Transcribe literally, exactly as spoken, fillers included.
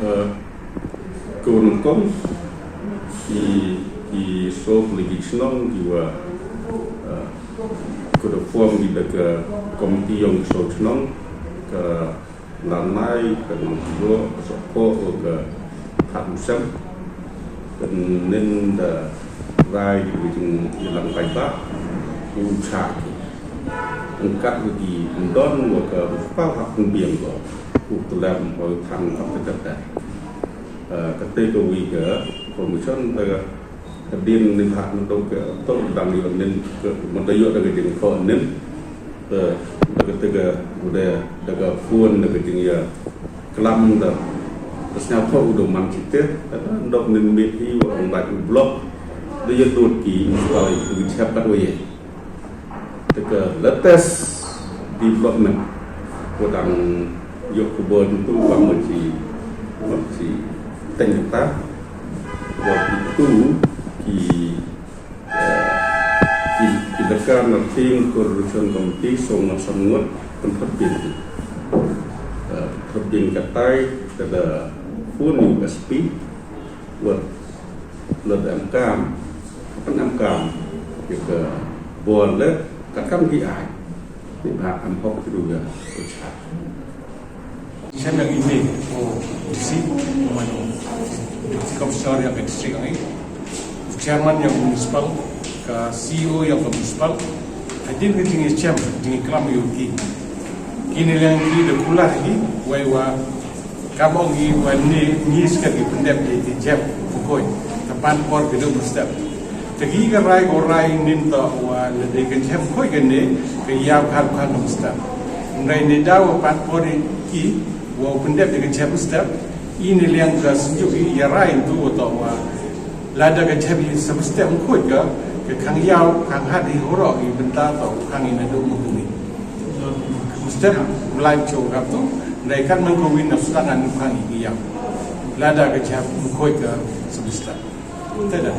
Ka wa nyngkong, ki, ki soo tylli ki chnong ki wa, uh, ka da form ki da ka komiti yong ki soo chnong, ka Lannai, ka Nongthymmai, ka Sohkpoh, ka Thadmutsyiem. Ka nin da rai ki jingyalang paidbah u chah ki. Kat wa ki ndon wa ka u spah ha pynbiang ko u tlem wa u thang ap ka kata. Eh, kate ka wi ka information da ka hadien ni bha na to ka to dang yoh nin ka mata yoh da ka jingkhoh nin. Eh, da kate ka u da da ka phone da ka jingya klam da. Ka sñiawthoh u da man chite, da ndop nin mit hi wa ong da u block. Da ya lut ki install ki chap kat wa ye. Te ka latest development ko dang yoh khubor tu ka ma chi, ma chi teng ta. Wa tu ki, eh, ki, ki lakar na North East Coordination Committee song na sam ngut pynthut biang. Eh, pynthut biang katai ka da phone u S P. Wat lada em kam, kapan em kam, ya ka bor le, kat kam ki ai. Ni bha em hok ki ruga, ko cha. Chem ya ini, o, D C, man, Deputy Commissioner ya ka district ang i. Chairman ya ka municipal, ka C E O ya ka municipal. Hadien ka jingchem, jingklam yoh ki. Kini liang ki da kular ki, wei wa Kam ong ki wa ni, ni ska ki pyndep ki, ki jep, u khoi. Ka pan por ki duk mynstep. Te ki ka rai ko rai nin to wa lada ka jep khoi ka ni, ka yaw khar khar mynstep. Nrai ni da wa pan por ki, wa pyndep ki jep mynstep. I ni liang ka synjuk i ya rai tu wa to wa. Lada ka jep i sa mynstep khoi ka, ka khang yaw, khang hat i horo i bynta to, khang i na duk mynstep. Mynstep, lai cho kap tu, Nrai kat nang ko win na stang an khang i ki yaw. Lada ka jep khoi ka sa mynstep. Te da.